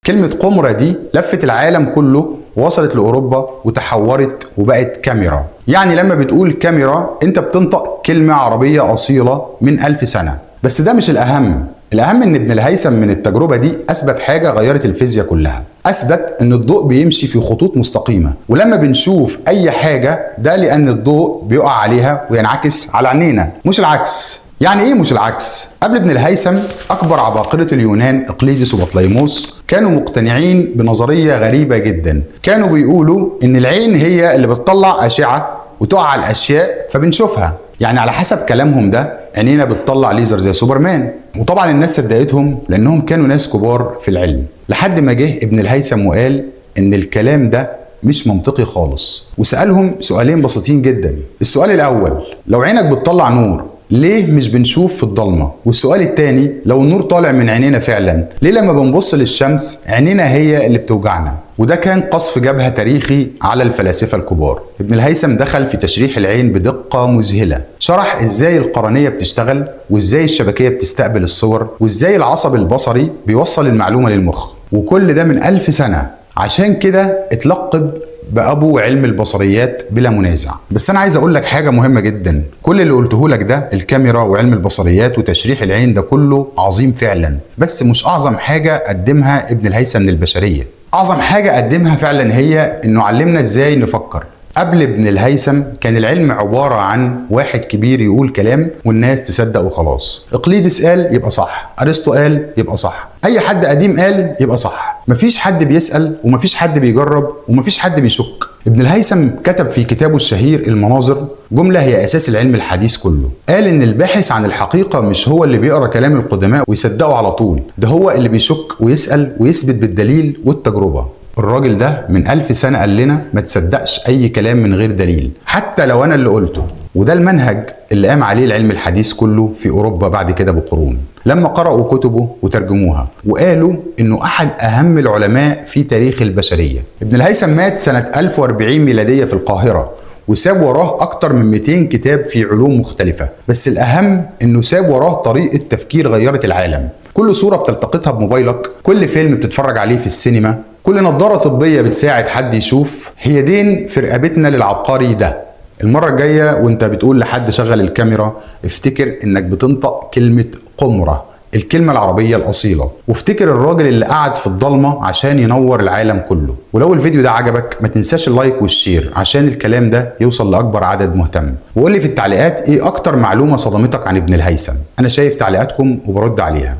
كلمة قمرة دي لفت العالم كله ووصلت لأوروبا وتحورت وبقت كاميرا. يعني لما بتقول كاميرا انت بتنطق كلمة عربية أصيلة من 1000 سنة. بس ده مش الأهم، الأهم إن ابن الهيثم من التجربة دي أثبت حاجة غيرت الفيزياء كلها. أثبت إن الضوء بيمشي في خطوط مستقيمة، ولما بنشوف أي حاجة ده لأن الضوء بيقع عليها وينعكس على عينينا، مش العكس. يعني ايه مش العكس؟ قبل ابن الهيثم اكبر عباقرة اليونان اقليدس وبطليموس كانوا مقتنعين بنظرية غريبة جدا. كانوا بيقولوا ان العين هي اللي بتطلع اشعة وتقع على الاشياء فبنشوفها. يعني على حسب كلامهم ده عينينا بتطلع ليزر زي سوبرمان. وطبعا الناس صدقتهم لانهم كانوا ناس كبار في العلم، لحد ما جه ابن الهيثم وقال ان الكلام ده مش منطقي خالص، وسألهم سؤالين بسيطين جدا. السؤال الاول، لو عينك بتطلع نور ليه مش بنشوف في الضلمة؟ والسؤال التاني، لو النور طالع من عينينا فعلا ليه لما بنبص للشمس عينينا هي اللي بتوجعنا؟ وده كان قصف جبهة تاريخي على الفلاسفة الكبار. ابن الهيثم دخل في تشريح العين بدقة مذهلة، شرح ازاي القرنية بتشتغل، وازاي الشبكية بتستقبل الصور، وازاي العصب البصري بيوصل المعلومة للمخ، وكل ده من 1000 سنة. عشان كده اتلقب بأبو علم البصريات بلا منازع. بس أنا عايز أقول لك حاجة مهمة جدا، كل اللي قلته لك ده الكاميرا وعلم البصريات وتشريح العين ده كله عظيم فعلا، بس مش أعظم حاجة قدمها ابن الهيثم للبشرية. أعظم حاجة قدمها فعلا هي إنه علمنا إزاي نفكر. قبل ابن الهيثم كان العلم عبارة عن واحد كبير يقول كلام والناس تصدق وخلاص. اقليدس قال يبقى صح، ارسطو قال يبقى صح، اي حد قديم قال يبقى صح. مفيش حد بيسأل ومفيش حد بيجرب ومفيش حد بيشك. ابن الهيثم كتب في كتابه الشهير المناظر جملة هي أساس العلم الحديث كله. قال إن الباحث عن الحقيقة مش هو اللي بيقرأ كلام القدماء ويصدقه على طول، ده هو اللي بيشك ويسأل ويثبت بالدليل والتجربة. الراجل ده من 1000 سنة قال لنا ما تصدقش أي كلام من غير دليل، حتى لو أنا اللي قلته. وده المنهج اللي قام عليه العلم الحديث كله في أوروبا بعد كده بقرون، لما قرأوا كتبه وترجموها وقالوا إنه أحد أهم العلماء في تاريخ البشرية. ابن الهيثم مات سنة 1040 ميلادية في القاهرة، وساب وراه أكتر من 200 كتاب في علوم مختلفة، بس الأهم إنه ساب وراه طريقة تفكير غيرت العالم. كل صورة بتلتقطها بموبايلك، كل فيلم بتتفرج عليه في السينما، كل نظارة طبية بتساعد حد يشوف، هي دين في رقبتنا للعبقري ده. المرة الجاية وانت بتقول لحد شغل الكاميرا، افتكر انك بتنطق كلمة قمرة، الكلمة العربية الأصيلة، وافتكر الراجل اللي قعد في الضلمة عشان ينور العالم كله. ولو الفيديو ده عجبك ما تنساش ال like وال share عشان الكلام ده يوصل لأكبر عدد مهتم. وقول لي في التعليقات ايه أكتر معلومة صدمتك عن ابن الهيثم، أنا شايف تعليقاتكم وبرد عليها.